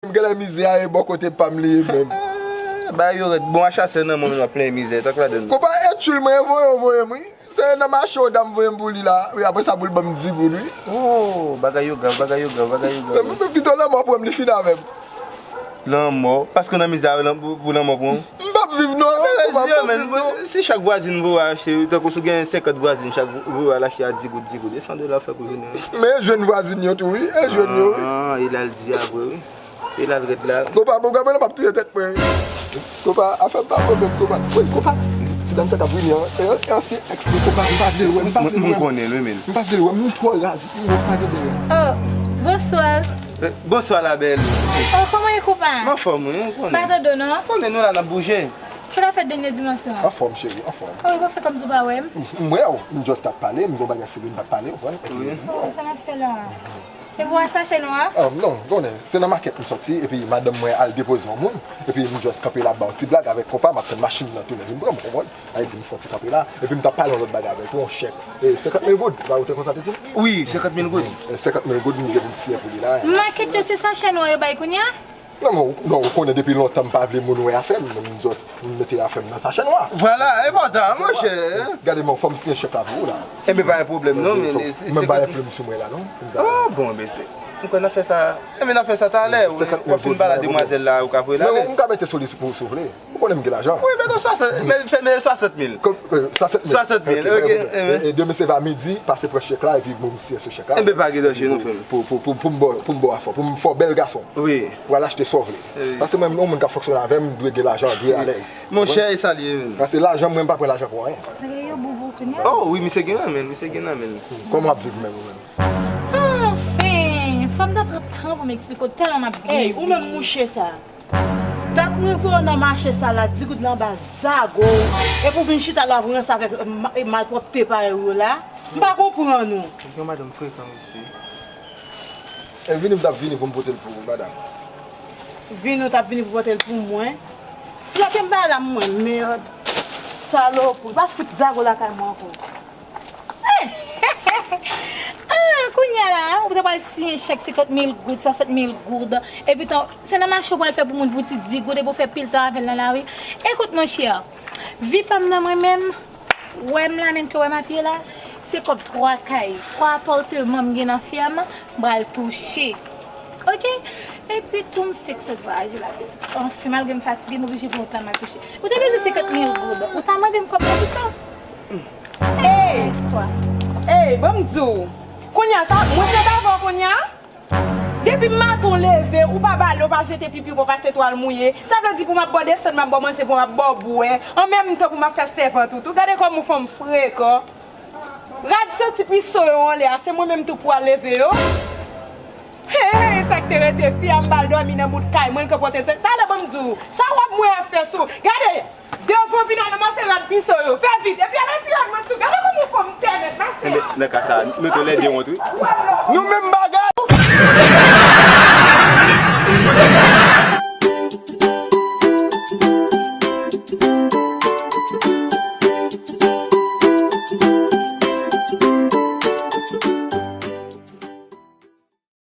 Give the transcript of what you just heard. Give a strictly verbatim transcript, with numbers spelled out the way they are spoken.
M genlè mizè a e bò kote pa m li ye menm. Bagay yo rèd. Bon, a chasè nan mwen menm ap plenyen mizè, tank ladann. Konpa, e tchoul mwen voye w voye m, wi. Se nan mache w dam voye m pou li la. Wi, apre sa pou l ban m di goud, wi. Oh, bagay yo grav, bagay yo grav, bagay yo grav. Pito lanmò pran m, li fini avè m. Lanmò? Paske w nan mizè a, pou lanmò pran w? M p ap viv non. Konpa, m p ap viv non. Si chak vwazin voye w achte, tankou si w gen senkant vwazin, chak voye w al achte a di goud, di goud, e san dola w fè pou jounen an. Men e jwenn vwazin yo tou, wi. E jwenn yo, wi. Ah, e l al di a vre, wi. E l al rèd la. Konpa, bon, gade m ap touye tèt mwen. Konpa, afè m pa bon menm, konpa. Wi, konpa. Ti dam sa k ap vini an, e, e ansyen èks mwen, konpa, m pa vle l wè, m pa vle l wè. M konnen l, wi, men. M pa vle l wè, moun twò raz, moun pa gen dèyè. Oh, bonswa. Eh, bonswa, la belle. Oh, kòman ye, konpa? M anfòm, wi, ou konnen. Pa tande w, non? Konnen nou la, n ap bouje. Sa k ap fèt dènye dimansyon an? Anfòm, cheri, anfòm. Oh, ou pa fè kòmsi w pa wè m? M wè w, m just t ap pale, m gen yon bagay serye m t ap pale, ou konprann? Wi. Oh, sa n ap fè la? E pou w a sachè nwa a? Ah, non, konnen, se nan makèt m sòti, epi madanm mwen al depoze yon moun, epi m just kanpe la ba w ti blag avèk konpa, m ap tann machin nan tounen vin pran m, ou konprann? Sa vle di m fè yon ti kanpe la, epi m t ap pale yon lòt bagay avèk ou, yon chèk. E, senkant mil goud, pa ou te konsa te di m? Wi, senkant mil goud. E, senkant mil goud, m gen pou m siyen pou li la. Makèt yo se sachè nwa yo bay kounye a? Non, men, non, ou konnen depi lontan m pa vle moun wè afè m, m just, m mete afè m nan sachè nwa. Vwala, enpòtan, monchè. Gade, men, fò m siyen chèk la pou ou la. Enben, pa gen pwoblèm, non, men, men m pa gen plim sou mwen la, non. Oh, bon, enben, se, m kwè n a fè sa, enben, n a fè sa talè, w ap fin pale a demwazèl la, ou ka voye l ale. Men, m ka mete sou li pou ou si w vle. Ou konnen m gen lajan. Wi, men non, swasant, men fè, men swasant mil. Kòm, euh, swasant mil. Swasant mil, ok, ok, ok. E, e, e demen se va midi, pase pran chèk la, epi bon, m siyen sou chèk la. Enben, pa gen danje, non, frè m. Pou, pou, pou, pou m ba w, pou m ba w afè, pou m fè w bèl gason. Wi. Pou al achte sa w vle. Wi. Paske mwen, yon moun k ap fonksyone avè m, m dwe gen lajan, dwe alèz. Monchè, e sa l ye, menm. Paske lajan, mwen, m pa pran lajan pou anyen. Yo boubou kounye a. Oh, wi, misye gen nan men l, misye gen nan men l. Kòman w ap viv menm, ou menm? Anfen, fò m ta pran tan pou m eksplike w tèlman m ap byen viv. Ey, ou menm mouche sa. Dat mwen voye w nan mache sa la, di goud lan ba zago, epi w vin chita la pou ranse avèk, e, ma-, e, malpwòpte parèy ou yo la. M pa konprann ou. Ou gen madanm frekan, mesye. E vini m t ap vini pou m pote l pou ou, madanm. Vini w t ap vini pou pote l pou mwen? Flòke m pa la mwen, mèd. Salopri, pa fout zago lakay mwen ankò. Ah, kounye a la, ou te pral siyen chèk senkant mil goud, swasant mil goud, epi tan, se nan mache ou pral fè pou moun pou ti di goud, epi w fè pil tan avè l nan lari. Ekout, monchè, vi pa m nan mwen menm, wè m la menm ke w wè m ap ye la, se kòb twa kay, twa apatman m gen nan fèm, m pral touche. Ok? Epi tou m fèk sot vwayaje la, pitit. Anfen, malgre m fatige, m oblije pran yon tan m al touche. Ou te bezwen senkant mil goud. Ou ta mande m kòb nan tout tan. Ey! Ey, ban m di w. Kounye a, sa, mwen fèt avè w kounye a? Depi maten w leve, ou pa bale, ou pa jete pipi, ou pa pase twal mouye. Sa vle di pou m ap ba w desann, m ap ba w manje, pou m ap ba w bwè. An menm tan pou m ap fè sèvant ou tou. Gade kòman w fanm frekan. Rad santi piso yo anlè a, se mwen menm tou pou al leve yo. Hey, hey, sa k te rete fi a, m ba l dòmi nan bout kay mwen, l ka pote l. Talè ban m di w, sa w ap mwen ap fè sou. Gade, devan vin al nan mase rad piso yo. Fè vit, epi al retire rad mwen sou. Gade kòman w fè m pèmèt mache. Enben, nan ka sa, nou te lè de wont, wi. Nou menm bagay.